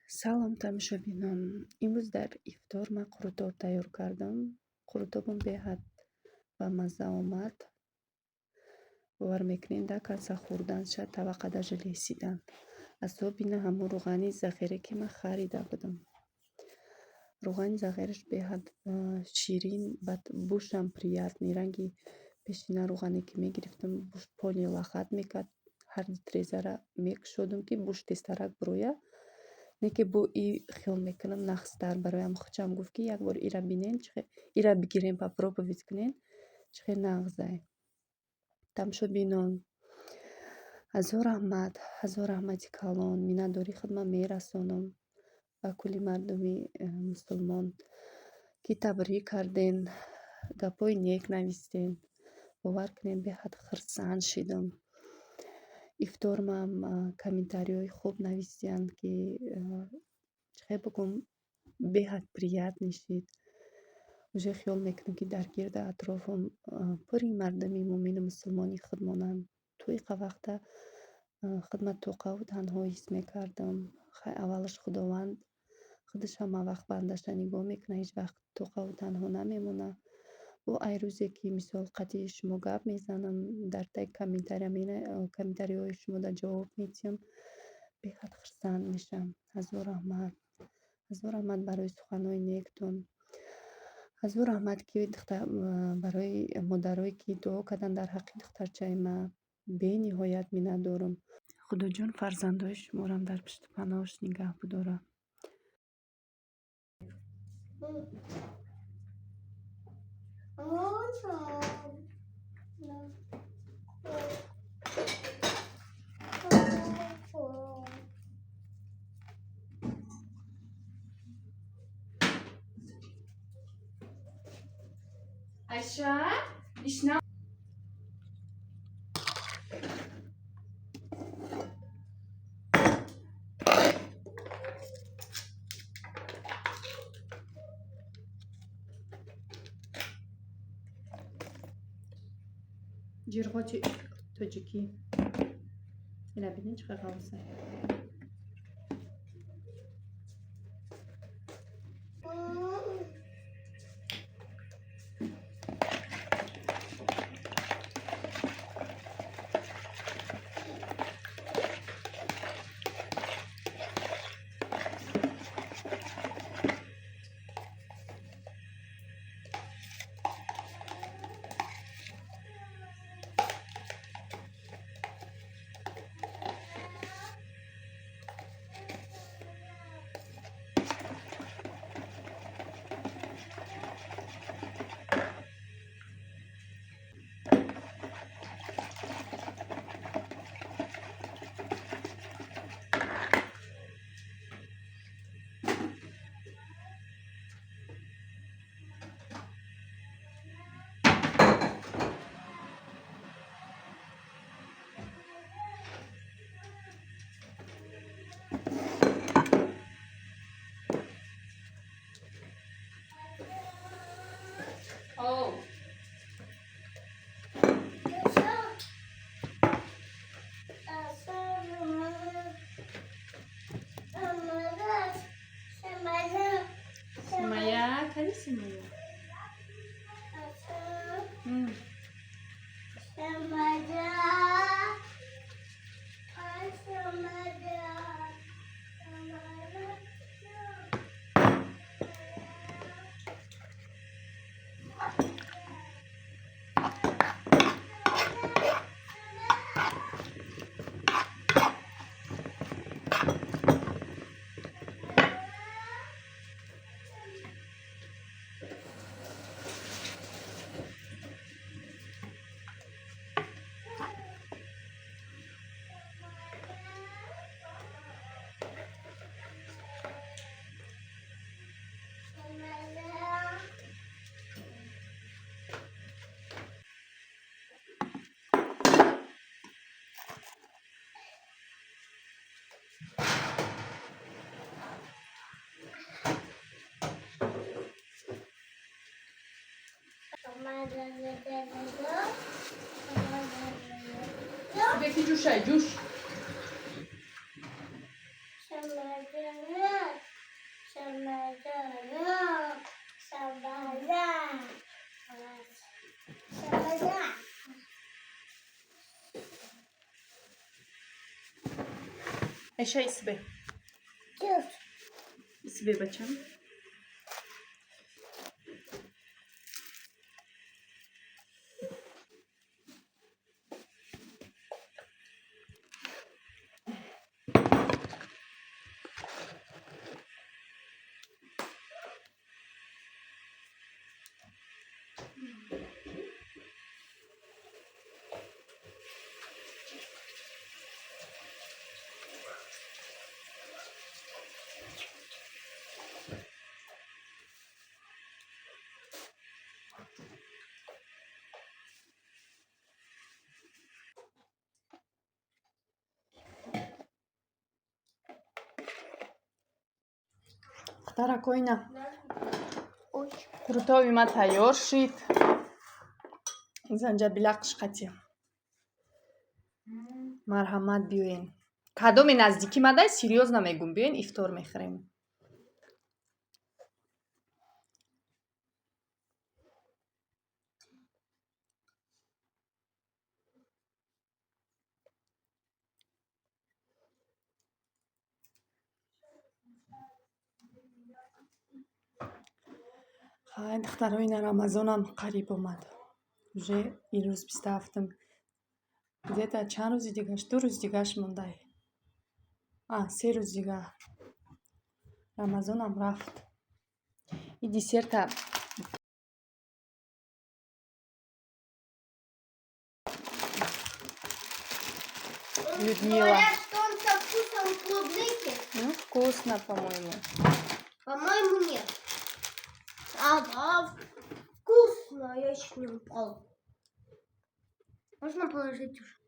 Салом, тамошобинон! Имрӯз дар ифтор ман қурутоб тайёр кардам. Қурутобам беҳад ба мазза омад. Бовар мекунед, да каса хӯрдан шад, таваққа даже лесидан. Особенно ҳамон рӯғани захире, ки ман харида будам. Рӯғани захираш беҳад ширин, баъд бӯшам приятный. Ранги пешина рӯғане, ки мегирифтам, бӯш поли лахат мекард. Ҳар трезара мекушодам, ки бӯш тезтарак бирояд. Не ки бо и хиёл мекунам нағзтар. Бароям худшам гуфт, ки як бор ира бинен, ира бигирем, попробовать кунен, чӣ хел нағзай. Тамошобинон, ҳазор раҳмат, ҳазор раҳмати калон. Миннатдории худро мерасонам ба кулли мардуми мусулмон, ки табрик карден, гапҳои нек навистен. Бовар кунед, беҳад хурсанд шидам. Ифтормам комментариҳои хуб навистиянд, ки чӣ хел бигӯм, беҳад приятный шид. Уже хиёл мекунам, ки дар гирди атрофам пури мардуми мӯъмину мусулмони худмонанд. То иқа вақта худма тоқаву танҳо ҳис мекардам. Хай, аввалаш Худованд худаш ҳама вақт бандаша нигоҳ мекунад, ҳеҷ вақт тоқаву танҳо намемонад. Бо ай рӯзе, ки мисол қатъи шумо гап мезанам, дар таги комментариҳои шумода ҷавоб медиҳам, беҳад хурсанд мешавам. Ҳазор раҳмат, ҳазор раҳмат барои суханҳои нектон. Ҳазор раҳмат, ки барои модарое, ки дуо карданд дар ҳаққи духтарчаи ман. Бениҳоят миннатдорам. Худоҷон фарзандои шуморам дар пушту паноҳаш нигаҳ бидорад. Айша, ишна. Ҷирғоти тоҷикӣ. Ина бинед, чӣ қадр ғафза. Оу. Сумая, кани Сумая? Беки ҷӯшай, ҷӯш. Айша, исбе. Исбе, бачам. Духтаракоина, қурутоби ма тайёр шид. Занҷабилақш қатӣ. Марҳамат, биёен. Кадоме наздикӣ мадай, серьёзно мегум, биёен, ифтор мехӯрем. Хай, духтаро, ина Рамазонам қариб омад. Уже ирӯз 27-ум. Где-то чанд рӯзи дигаш? 2 рӯз дигаш мондай. А, 3 рӯз дига. Рамазонам рафт. И десерта Людмила. Говорят, что он со вкусом клубники. Ну, вкусно, по-моему. По-моему, нет. А, да, вкусно. Я еще не упал. Можно положить уже?